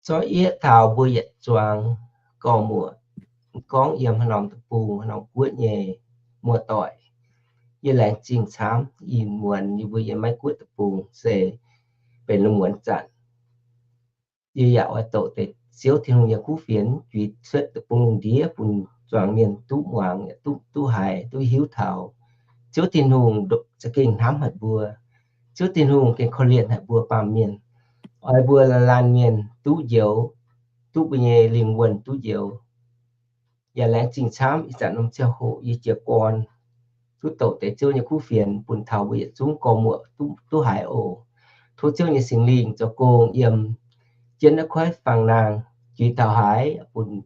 Zorqv yie taux mbuo yietc zuangx gorngv muoc, gorngv yiem haaix norm deic-bung, haaix norm guoqv nyei muoz-doic, yie laengz zingh camv. Ih muonz yie mbuo yiem Meiv Guoqv deic-bung se benx lungh muonz zanc. Yie yaac oix douc deix Ziouv Tin-Hungh nyei kuv fienx juix cuotv deic-bung lungh ndiev bun zuangx mienh duqv muangx, duqv, duqv haiz, duqv hiuv taux Ziouv Tin-Hungh za'gengh hnamv haic mbuo. Ziouv Tin-Hungh gengh korv-lienh haic mbuo baamh mienh, oix mbuo laanh laanh mienh duqv njoux, duqv mbuo nyei lingh wuonh duqv njoux. Yaac laengz zingh camv ih zanc norm ziangh hoc yie jiez gorn duqv douc deix Ziouv nyei kuv fienx bun taux mbuo yietc zungv gorngv muoc duqv, duqv haiz oc. Tov Ziouv nyei Singx Lingh zoux gong yiem jienv naaiv koiv fangx-naang juix taux haaix bun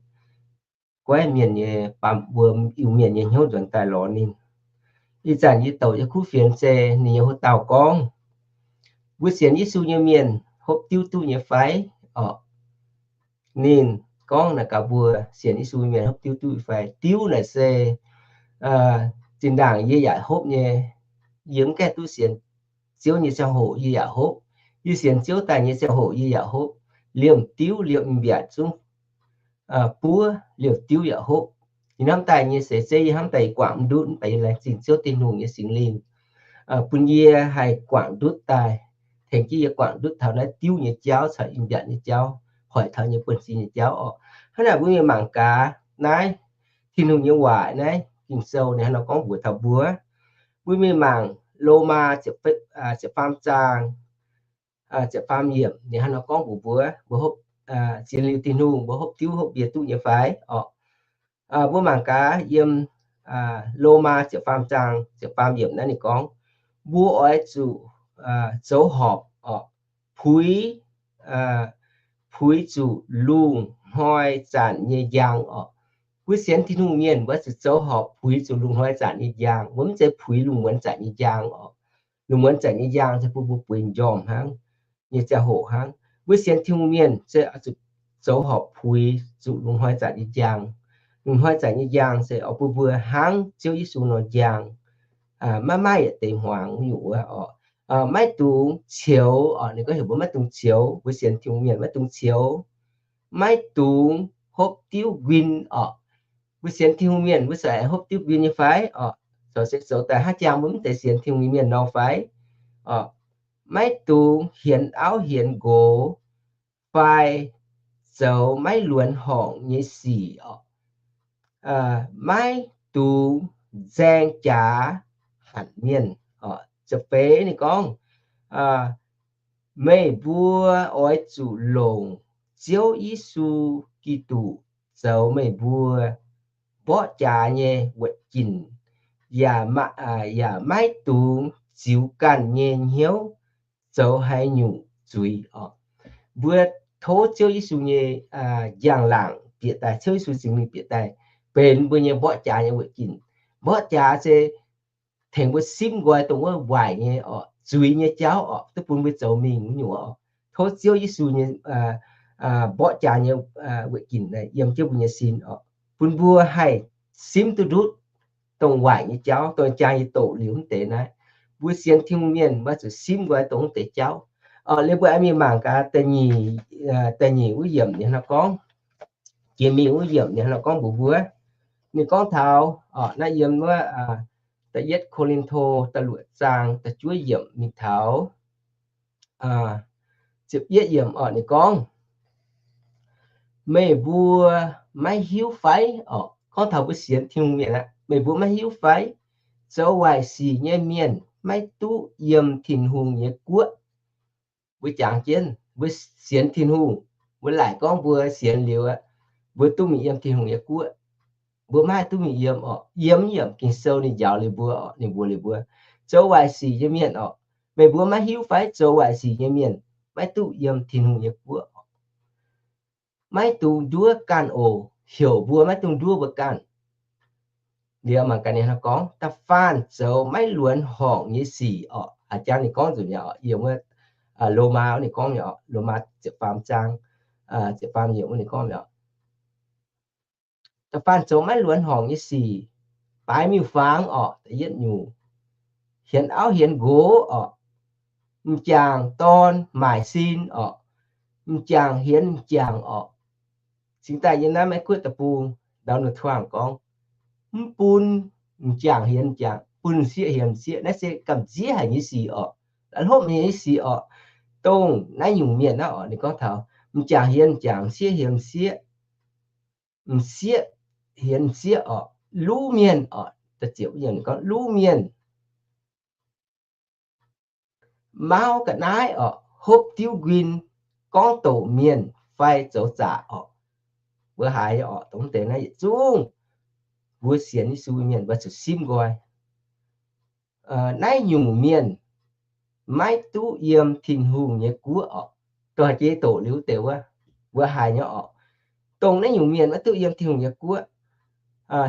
goiv mienh nyei, baamh mbuo Iu-Mienh nyei hnyouv nzuonx daaih lorz ninh. Ih zanc yie douc nyei kuv fienx se ninh nyei hoc dauh gorngv, mbuo sienx Yesu nyei mienh hopv diuv duqv nyei fai? Orqc, ninh gorngv naaic gaax mbuo sienx Yesu nyei mienh hopv diuv duqv nyei fai? Diuv naaic se zinh ndaangc yie yaac hopv nyei. Yie mv gaengh duqv sienx Ziouv nyei ziangh hoc yie yaac hopv. Yie sienx Ziouv daaih nyei ziangh hoc yie yaac hopv. Liemh diuv liemh mbiaatc zungv buov liouh diuv yaac hopv. Yie hnamv daaih nyei seix zeiv, yie hnamv daaih yie guangc mv ndutv, mv baac yie laengz zingh Ziouv Tin-Hungh nyei Singx Lingh bun yie haih guangc ndutv daaih, tengx jienv yie guangc ndutv taux naaiv diuv nyei jauv caux in-mbiaatc nyei jauv, hoic taux nyei buonv-sin nyei jauv orqc. Hnangv naaic mbuo mingh mangc gaax naaiv Tin-Hungh nyei waac naaiv Ging-Sou ninh hnangv nor gorngv mbuox taux mbuo. Mbuo mingh mangc Lomaa ziepc faam zaang ziepc faam yiemc ninh hnangv nor gorngv mbuox mbuo, mbuo hopv, sienx liuz Tin-Hungh mbuo hopv diuv hopv mbie duqv nyei fai orqc. Mbuo mangc gaax yiem Lomaa ziepc faam zaang ziepc faam yiemc naaiv ninh gorngv, mbuo oix zuqc zoux horpc orqc, puix, puix zuqc lungh hnoi zanc nyei njang orqc. Mbuo sienx Tin-Hungh mienh mbuo zuqc zoux horpc puix zuqc lungh hnoi zanc nyei njang. Mbuo mv zeiz puix lungh muonz zanc nyei njang orqc. Lungh muonz zanc nyei njang se bun mbuo bueix njormh hnangv nyei ziangh hoc hnangv. Mbuo sienx Tin-Hungh mienh se oix zuqc zoux horpc puix zuqc lungh hnoi zanc nyei njang. Lungh hnoi zanc nyei njang se oix bun mbuo hnangv Ziouv Yesu nor njang, maiv maaih yietc deix hmuangx nyungc wuov orqc. Maiv dungx cioux orqc, ninh gorngv heuc mbuo maiv dungx cioux. Mbuo sienx Tin-Hungh mienh maiv dungx cioux, maiv dungx hopv diuv nquin orqc. Mbuo sienx Tin-Hungh mienh mbuo se hopv diuv nquin nyei fai orqc? Zoux se zoux daaih hnangv jangx mbuo mv deix sienx Tin-Hungh nyei mienh nor fai orqc? Maiv dungx hienx auv hienx nqox fai zoux maiv luonx horngc nyei sic orqc. Maiv dungx nzaeng jaax hanc mienh orqc. Ziepc feix ninh gorngv, meih mbuo oix zuqc longc Ziouv Yesu Giduc zoux meih mbuo mborqv jaax nyei wuoqc ginc, yaac maiv dungx ziux ganh nyei hnyouv zoux haaix nyungc zuiz orqc. Mbuo tov Ziouv Yesu nyei njang-laangc bieqc daaih, Ziouv Yesu Singx Lingh bieqc daaih benx mbuo nyei mborqv jaax nyei wuoqc ginc. Mborqv jaax se tengx mbuo simv nqoi dongh wuov waaic nyei orqc, zuiz nyei jauv orqc, duqv bun mbuo zoux mingh wuov nyungc orqc. Tov Ziouv Yesu nyei mborqv jaax nyei wuoqc ginc yiem jienv mbuo nyei sin orqc, bun mbuo haih simv duqv ndutv dongh waaic nyei jauv, dongh jang yie doqc liuz mv deix naaiv. Mbuo sienx Tin-Hungh mienh mbuo zuqc simv nqoi dongh mv deix jauv. Liuz mbuo aengx mingh mangc gaax da'nyeic, da'nyeic wuov yiemc ninh hnangv gorngv, jiex mingh wuov yiemc ninh hnangv gorngv mbuox mbuo, ninh gorngv taux naaiv yiem wuov da'yietv Ko^lin^to da'luoqc zaang da'juov yiemc mingh taux ziepc yietv yiemc orqc, ninh gorngv, meih mbuo maiv hiuv fai orqc, gorngv taux mbuo sienx Tin-Hungh mienh aqv, meih mbuo maiv hiuv fai, zoux waaic sic nyei mienh maiv duqv yiem Tin-Hungh nyei guoqv. Mbuo jangx jienv mbuo sienx Tin-Hungh, mbuo laaic gorngv mbuo sienx liuz aqv, mbuo duqv mingh yiem Tin-Hungh nyei guoqv. Mbuo maiv haih duqv mingh yiem orqc. Yiem yiemc Ging-Sou ninh njaaux liuz mbuo orqc, ninh mbuox liuz mbuo, zoux waaic sic nyei mienh orqc, meih mbuo maiv hiuv fai, zoux waaic sic nyei mienh maiv duqv yiem Tin-Hungh nyei guoqv orqc. Maiv dungx nduov ganh oc. Heuc mbuo maiv dungx nduov mbuo ganh. Liuz mangc gaax ninh hnangv gorngv, da'faanh zoux maiv luonx horngc nyei sic orqc. Haaix jangx ninh gorngv nzunc mi'aqv orqc, yiem wuov Lomaa wuov ninh gorngv mi'aqv orqc, Lomaa ziepc faam zaang ziepc faam yiemc wuov ninh gorngv mi'aqv orqc. Da'faanh zoux maiv luonx horngc nyei sic, baaix miuc-fangx orqc, da'yietv nyungc, hienx auv hienx nqox orqc, m'jangc dorn maaic sin orqc, m'jangc hienx m'jangc orqc. Cingx daaih yiem naaiv Meiv Guoqv deic-bung, Donald Trump gorngv, mv bun m'jangc hienx m'jangc, bun m'sieqv hienx m'sieqv. Naaiv se gamh nziev haic nyei sic orqc, la'hlopv nyei sic orqc. Dongh naaiv nyungc mienh naaiv orqc, ninh gorngv taux m'jangc hienx m'jangc, m'sieqv hienx m'sieqv, m'sieqv hienx m'sieqv orqc, luv mienh orqc, gorngv luv mienh, mauv ga'naaiv orqc, hopv diuv nquin, gorngv doqc mienh fai zoux zaqc orqc. Mbuo haiz nyei orqc, dongh deix naaiv yietc zungv mbuo sienx Yesu mienh mbuo zuqc simv nqoi. Naaiv nyungc mienh maiv duqv yiem Tin-Hungh nyei guoqv orqc. Doix jiex doqc liuz deix wuov, mbuo haiz nyei orqc, dongh naaiv nyungc mienh maiv duqv yiem Tin-Hungh nyei guoqv.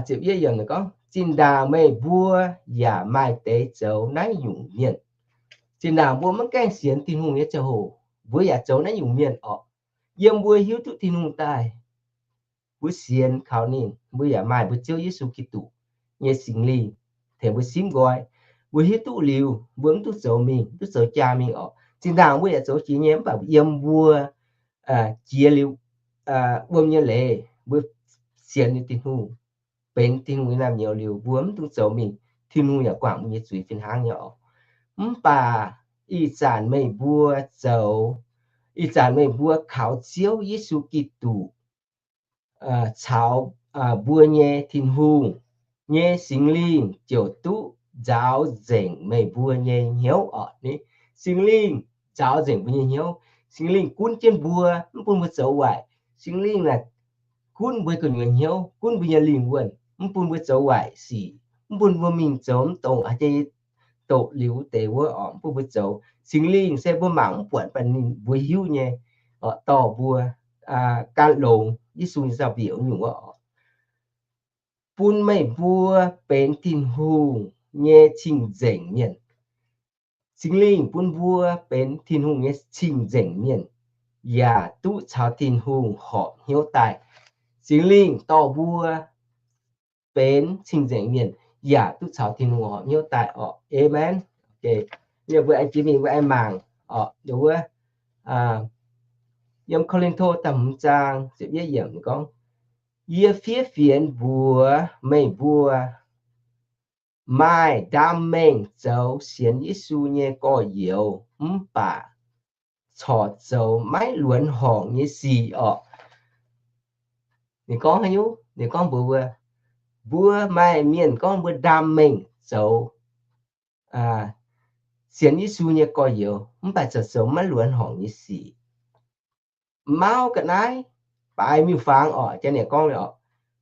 Ziepc yietv yiemc gorngv, zinh ndaangc meih mbuo yaac maaih deix zoux naaiv nyungc mienh. Zinh ndaangc mbuo maiv gaengh sienx Tin-Hungh nyei ziangh hoc, mbuo yaac zoux naaiv nyungc mienh orqc. Yiem mbuo hiuv duqv Tin-Hungh daaih, mbuo sienx kaux ninh, mbuo yaac maaih mbuo Ziouv Yesu Giduc nyei Singx Lingh tengx mbuo simv nqoi. Mbuo hiuv duqv liuz, mbuo mv duqv zoux mingh, mv duqv zoux jaa mingh orqc. Zinh ndaangc mbuo yaac zoux jiex nyei, mv baac yiem mbuo jiex liuz wuom nyei leiz, mbuo sienx liuz Tin-Hungh, benx Tin-Hungh nyei naamh nyouz liuz, mbuo mv dungx zoux mingh, Tin-Hungh yaac guangc mbuo nyei zuiz fih hnangv nyei orqc. Mv baac ih zanc meih mbuo zoux, ih zanc meih mbuo kaux Ziouv Yesu Giduc caux mbuo nyei Tin-Hungh nyei Singx Lingh ziouc duqv nzaaux nzengc meih mbuo nyei hnyouv orqc. Singx Lingh nzaaux nzengc mbuo nyei hnyouv. Singx Lingh gunv jienv mbuo, mv bun mbuo zoux waaic. Singx Lingh naaic gunv mbuo gu'nyuoz hnyouv, gunv mbuo nyei lingh wuonh, mv bun mbuo zoux waaic sic, mv bun mbuo mingh zoux mv dongh haaix nyei doqc liuz deix wuov orqc, mv bun mbuo zoux. Singx Lingh se mbuo mangc mv buatc, mv baac ninh mbuo hiuv nyei orqc, dorh mbuo gan longx Yesu nyei zaux-mbiec nyungc wuov orqc, bun meih mbuo benx Tin-Hungh nyei cing-nzengc mienh. Singx Lingh bun mbuo benx Tin-Hungh nyei cing-nzengc mienh, yaac duqv caux Tin-Hungh horpc hnyouv daaih. Singx Lingh dorh mbuo benx cing-nzengc mienh, yaac duqv caux Tin-Hungh horpc hnyouv daaih orqc. Aamen. Liuz mbuo aengx jiex mingh mbuo aengx mangc orqc, wuov, yiem Ko^lin^to da'hmz zaang ziepc yietv yiemc gorngv, Yie fiev fienx mbuox meih mbuo, maaih ndaam mengh zoux sienx Yesu nyei gorx-youz mv baac corc zoux maiv luonx horngc nyei sic orqc. Ninh gorngv haaix nyungc? Ninh gorngv mbuox mbuo, mbuo maaih mienh gorngv mbuo ndaam mengh zoux sienx Yesu nyei gorx-youz mv baac corc zoux maiv luonx horngc nyei sic. Mauv ga'naaiv, baaix miuc-fangx orqc, janx ninh gorngv,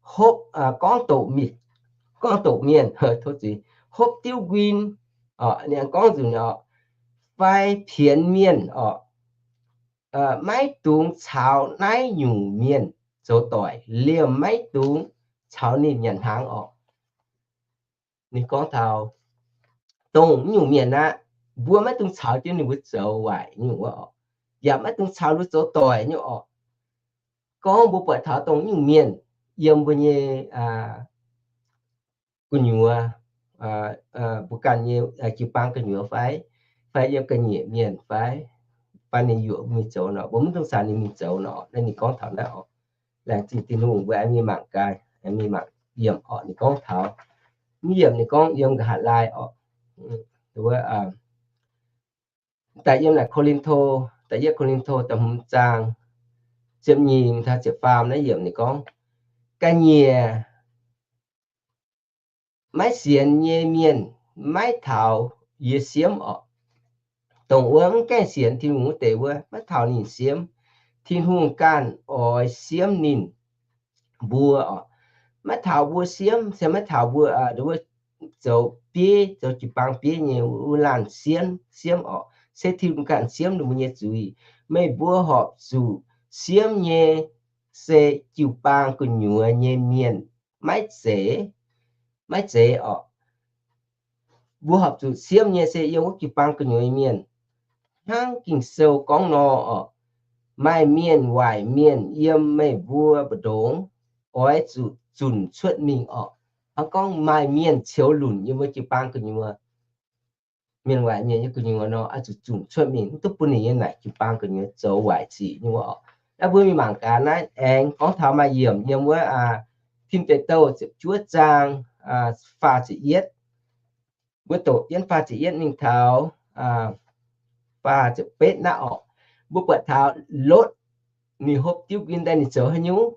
hopv, gorngv doqc mienh, gorngv doqc mienh, hopv diuv nquin orqc, ninh gorngv nzunc orqc, fai pienx mienh orqc, maiv dungx caux naaiv nyungc mienh zoux doic, liemh maiv dungx caux ninh nyanc hnaangx orqc. Ninh gorngv taux dongh nyungc mienh aqv, mbuo maiv dungx caux jienv ninh mbuo zoux waaic nyungc wuov orqc, yaac maiv dungx caux ninh zoux doic nyungc orqc. Gorngv mbuo buatc taux dongh nyungc mienh yiem mbuo nyei gu'nyuoz, mbuo ganh nyei jiu-baang gu'nyuoz fai, fai yiem ga'nyiec mienh fai, fai ninh yuoqc mingh zoux nor, mbuo mv dungx caux ninh mingh zoux nor. Naaiv ninh gorngv taux naaiv orqc. Laengz zingh Tin-Hungh, mbuo aengx mingh mangc gaax, aengx mingh mangc yiemc orqc. Ninh gorngv taux mv yiemc, ninh gorngv yiem nqa'haav laai orqc, daaih yiem naaic Ko^lin^to, da'yietv Ko^lin^to da'hmz zaang ziepc nyeic taux ziepc faam naaiv yiemc ninh gorngv, ga'nyiec maiv sienx nyei mienh maiv taux yie siemv orqc. Dongh wuov mv gaengh sienx Tin-Hungh wuov deix wuov maiv taux ninh siemv. Tin-Hungh ganh oix siemv ninh mbuo orqc. Maiv taux mbuo siemv, se maiv taux mbuo, wuov zoux bieiv, zoux jiu-baang bieiv nyei wuov laanh siemv, siemv orqc. Se Tin-Hungh ganh siemv ninh mbuo nyei zuiz. Meih mbuo horpc zuqc siemv nyei se jiu-baang gu'nyuoz nyei mienh, maiv zeiz, maiv zeiz orqc. Mbuo horpc zuqc siemv nyei se yiem wuov jiu-baang gu'nyuoz nyei mienh. Hnangv Ging-Sou gorngv nor orqc, maaih mienh waaic mienh yiem meih mbuo mbu'ndongx oix zuqc zunc cuotv mingh orqc. Hnangv gorngv maaih mienh ceux lunc yiem wuov jiu-baang gu'nyuoz. mienh waaic mienh nyei gu'nyuoz nor, oix zuqc zunc cuotv mingh, mv duqv bun ninh nyei naaic jiu-baang gu'nyuoz zoux waaic sic nyei wuov oc. Naaiv mbuo mingh mangc gaax naaiv aengx gorngv taux maaih yiemc yiem wuov, aa, Tin Deic Douh ziepc juov zaang, aa, faah ziepc yietv. Mbuo doqc jienv faah ziepc yietv mingh taux, aa, faah ziepc betv naaiv oc. Mbuo buatc taux Lotv ninh hopv diuv nquin daaih ninh zoux haaix nyungc,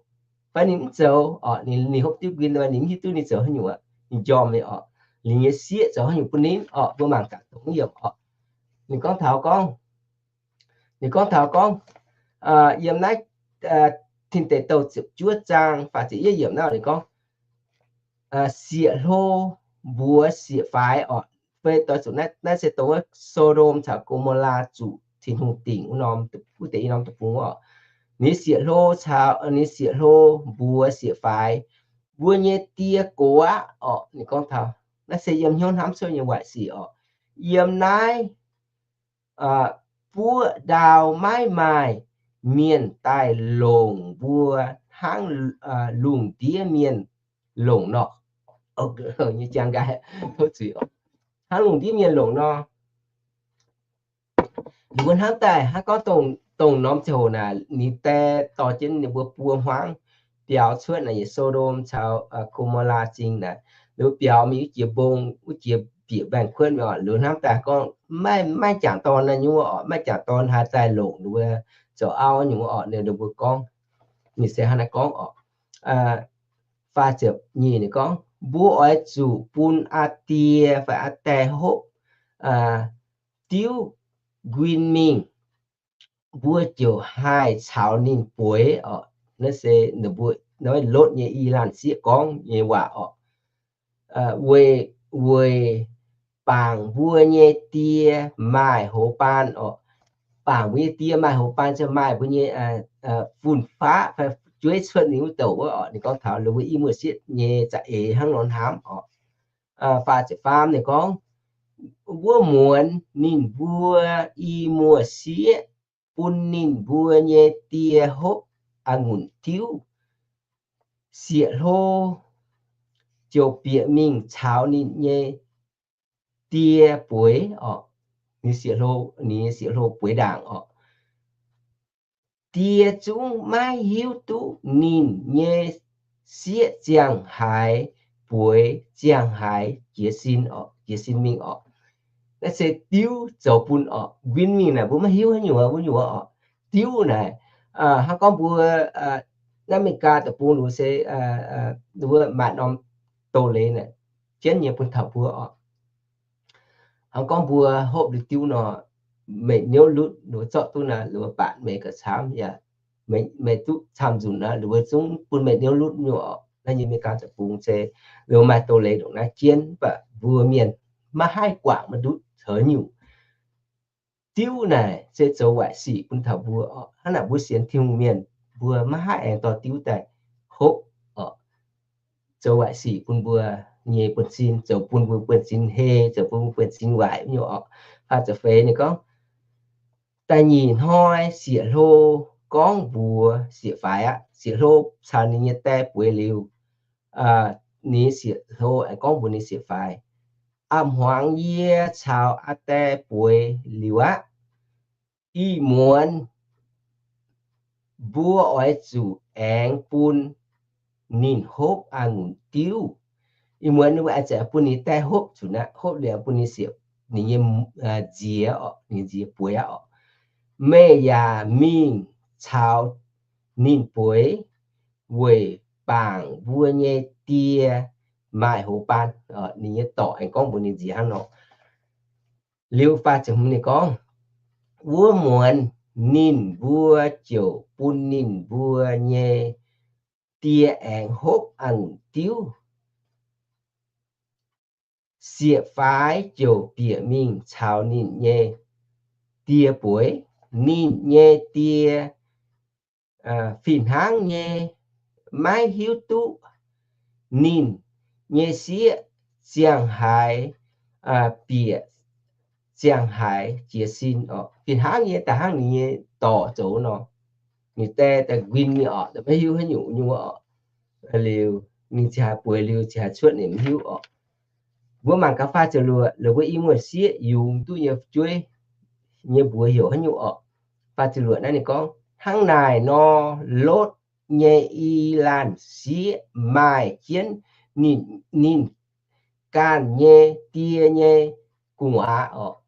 fai ninh mv zoux oc, ninh, ninh hopv diuv nquin daaih ninh mv hiuv duqv ninh zoux haaix nyungc aqv, ninh njormh nyei oc. Ninh nyei sieqv zoux haaix nyungc bun ninh oc, mbuo mangc gaax dongh yiemc oc. Ninh gorngv taux gorngv, ninh gorngv taux gorngv, aa, yiem naaiv, aa, Tin Deic Douh ziepc juov zaang faah ziepc yietv yiemc naaiv ninh gorngv, aa, sieqv-hlo mbuox sieqv-faix oc. Fei doix zuqc naaiv, naaiv se dongh wuov So^ndom caux Go^mo^laa zuqc Tin-Hungh dingc wuov norm, wuov deix i norm deic-bung oc. Ninh sieqv-hlo caux, ninh sieqv-hlo mbuox sieqv-faix, mbuo nyei die gox aqv oc. Ninh gorngv taux naaiv se yiem hnyouv hnamv cuotv nyei waaic sic oc. Yiem naaiv, aa, buoqv ndau maiv maaih mienh daaih longc mbuo hnangv, aa, lungh ndiev mienh longc nor. Hnangv lungh ndiev mienh longc nor. Ninh mbuo hnamv daaih hnangv gorngv dongh, dongh norm ziangh hoc naaic, ninh die dorh jienv ninh mbuo buo hmuangv biaux cuotv naaic, yiem So^ndom caux, aa, Go^mo^laa Zingh naaic, ninh mbuo biaux mingh wuov jiex mbong, wuov jiex bieqc mbaengx-kuotv mingh oc. Ninh mbuo hnamv daaih gorngv maiv, maiv jangc dorn naaiv nyungc oc, maiv jangc dorn haih daaih longc ninh mbuo zoux auv nyungc oc. Ninh mbuo gorngv, ninh se hnangv naaiv gorngv oc. Aa, faah ziepc nyeic ninh gorngv, mbuo oix zuqc bun aa die fai aa die hopv, aa, diuv nquin mingh, mbuo ziouc haih caux ninh bueix oc. Naaiv se ninh mbuo, naaiv Lotv nyei i laanh sieqv gorngv nyei waac oc. Weic, weic bangc mbuo nyei die maaih hoz baan oc. Bangc mbuo nyei die maaih hoz baan se maaih mbuo nyei, aa, fun-faqv fai jueiv cuotv ninh wuov douc wuov oc. Ninh gorngv taux ninh mbuo i muoz sieqv nyei za'eix hnangv nor hnamv oc. Aa, faah ziepc faam ninh gorngv, wuov muonz ninh mbuo i muoz sieqv bun ninh mbuo nyei die hopv a'ngunc diuv, sieqv-hlo ziouc bieqc mingh caux ninh nyei die bueix oc. Ninh sieqv-hlo, ninh nyei sieqv-hlo bueix ndaangc oc. Die zungv maiv hiuv duqv ninh nyei sieqv ziangh haaix bueix, ziangh haaix jiez sin oc, jiez sin mingh oc. Naaiv se diuv zoux bun oc. Nquin mingh naaic mbuo maiv hiuv haaix nyungc, wuov nyungc oc. Diuv naaic, aa, hnangv gorngv mbuo, aa, naaiv America deic-bung ninh se, aa, wuov maaih norm doz-leiz naaic, jienv nyei bun taux mbuo oc. Hnangv gorngv mbuo hopv liuz diuv nor, meih niouv lutv, ninh mbuo zorqv duqv naaic, ninh mbuo baatc meih gauh camv, yaac meih, meih duqv camv nzunc naaic, ninh mbuo zungv bun meih niouv lutv nyei oc. Naaiv nyei America deic-bung se ninh mbuo maaih doz-leiz ndongc naaiv jienv, mv baac mbuo mienh maiv haih guangc maiv ndutv caux nyungc. Diuv naaic se zoux waaic sic bun taux mbuo oc. Hnangv naaic mbuo sienx Tin-Hungh mienh, mbuo maiv haih aengx dorh diuv daaih hopv oc. Zoux waaic sic bun mbuo nyei buonv-sin, zoux bun mbuo buonv-sin hei, zoux bun mbuo buonv-sin waaic nyei oc. Faah ziepc feix ninh gorngv, da'nyeic hnoi sieqv-hlo gorngv mbuox sieqv-faix aqv. Sieqv-hlo caux ninh nyei die bueix liuz, ninh sieqv-hlo aengx gorngv mbuox ninh sieqv-faix, a'hmuangx yie caux aa die bueix liuz aqv. Ih muonz mbuo oix zuqc aengx bun ninh hopv a'ngunc diuv. Ih muonz ninh mbuo aengx zuqc bun ninh die hopv zuqc aqv. Hopv liuz bun ninh sieqv, ninh nyei nziex oc, ninh nziex bueix aqv oc. Meih yaac mingh caux ninh bueix weic bangc mbuo nyei die maaih hoz baan. Ninh nyei dorc aengx gorngv mbuox ninh nziex hnangv nor. Liuz faah ziepc hmz ninh gorngv, wuov muonz ninh mbuo ziouc bun ninh mbuo nyei die aengx hopv a'ngunc diuv. Sieqv-faix ziouc bieqc mingh caux ninh nyei die bueix. Ninh nyei die fih hnangv nyei maiv hiuv duqv ninh nyei sieqv ziangh haaix bieqc, ziangh haaix jiez sin oc. Fih hnangv nyei da'hnangv ninh nyei dorc zoux nor, ninh die daaih nquin nyei oc, maiv hiuv haaix nyungc nyei oc. Liuz ninh ziangh haaix bueix liuz ziangh haaix cuotv ninh maiv hiuv oc. Mbuo mangc gaax faah ziepc luoqc, la'buo i muoz-sieqv yungz duqv nyei fu'jueiv nyei mbuox heuc haaix nyungc orqc. Faah ziepc luoqc naaiv ninh gorngv, hnangv naaic nor, Lotv nyei i laanh sieqv maaih jienv ninh, ninh ganh nyei die nyei gu'nguaaz orqc.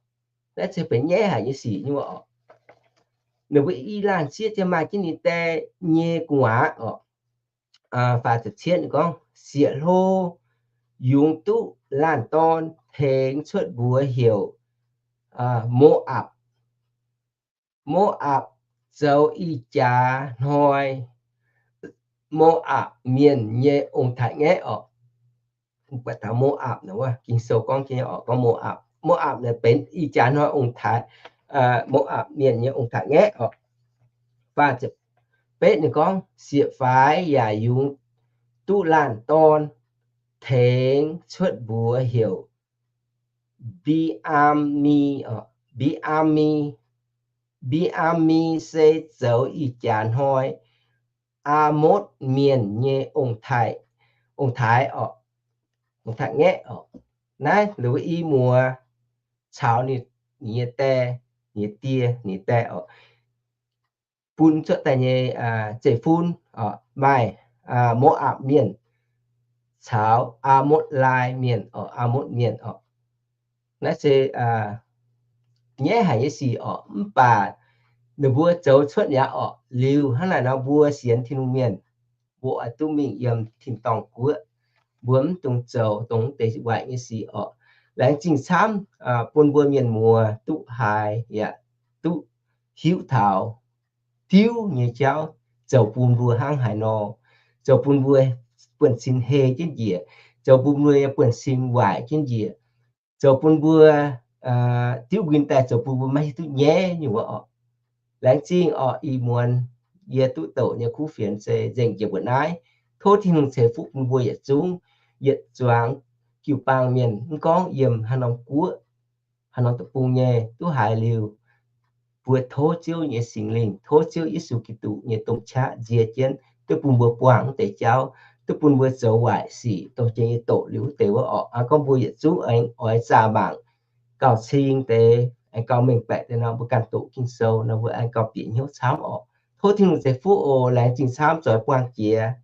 Naaiv se benx nyaiv haic nyei sic nyei orqc. Ninh mbuo i laanh sieqv maaih jienv ninh die nyei gu'nguaaz orqc. Faah ziepc cietv gorngv, sieqv hlo yungz duqv laanh dorn tengx cuotv mbuox heuc Mo^apc. Mo^apc zoux ih jaax hnoi Mo^apc mienh nyei ong-taaix-ngaeqv orqc. Mbuo taux Mo^apc naaic wuov, Ging-Sou gorngv, gorngv Mo^apc. Mo^apc naaic benx ih jaax hnoi ong-taaix, Mo^apc mienh nyei ong-taaix-ngaeqv orqc. Faah ziepc betv ninh gorngv, sieqv-faix yaac yungz duqv laanh dorn tengx cuotv mbuox heuc Mbi^am^mi orqc. Mbi^am^mi, Mbi^am^mi se zoux ih jaax hnoi Aa^motv mienh nyei ong-taaix, ong-taaix orqc, ong-taaix-ngaeqv orqc. Naaiv la'buo i muoz caux ninh nyei die, ninh nyei die, ninh nyei die orqc, bun cuotv daaih nyei zeiv-fun orqc, maaih Mo^apc mienh caux Aa^motv^lai mienh orqc, Aa^motv mienh orqc. Naaiv se nyaiv haic nyei sic orqc, mv baac ninh mbuo zoux cuotv mi'aqv orqc. Liuz hnangv naaic nor mbuo sienx Tin-Hungh mienh, mbuo oix duqv mingh yiem tin-dorngh guoqv. Mbuo mv dungx zoux dongh deix waaic nyei sic orqc. Laengz zingh camv bun mbuo mienh muoz duqv haiz yaac duqv hiuv taux diuv nyei jauv, zoux bun mbuo hnangv haaix nor, zoux bun mbuo buonv-sin hei jienv njiec, zoux bun mbuo nyei buonv-sin waaic jienv njiec, zoux bun mbuo diuv nquin daaih, zoux bun mbuo maiv hiuv duqv nyaiv nyungc wuov orqc. Laengz zingh orqc, ih muonz yie duqv douc nyei kuv fienx se nzengc njiec mbuo naaiv. Tov Tin-Hungh ceix fuqv bun mbuo yietc zungv, yietc zuangx jiu-baang mienh, mv gorngv yiem haaix norm guoqv, haaix norm deic-bung nyei, duqv haiz liuz, mbuo tov Ziouv nyei Singx Lingh, tov Ziouv Yesu Giduc nyei domh qaqv nzie jienv, duqv bun mbuo buangh wuov deix jauv, duqv bun mbuo zoux waaic sic dongh jiex nyei doqc liuz wuov deix wuov orqc. Aa, gorngv mbuo yietc zungv aengx oix zaah mangc gauh cing deix, aengx gauh mengh baeqc deix nor, mbuo ganh doqc Ging-Sou nor, mbuo aengx gauh bieqc hnyouv camv orqc. Tov Tin-Hungh ceix fuqv oc. Laengz zingh camv, zuqc buangh jiex.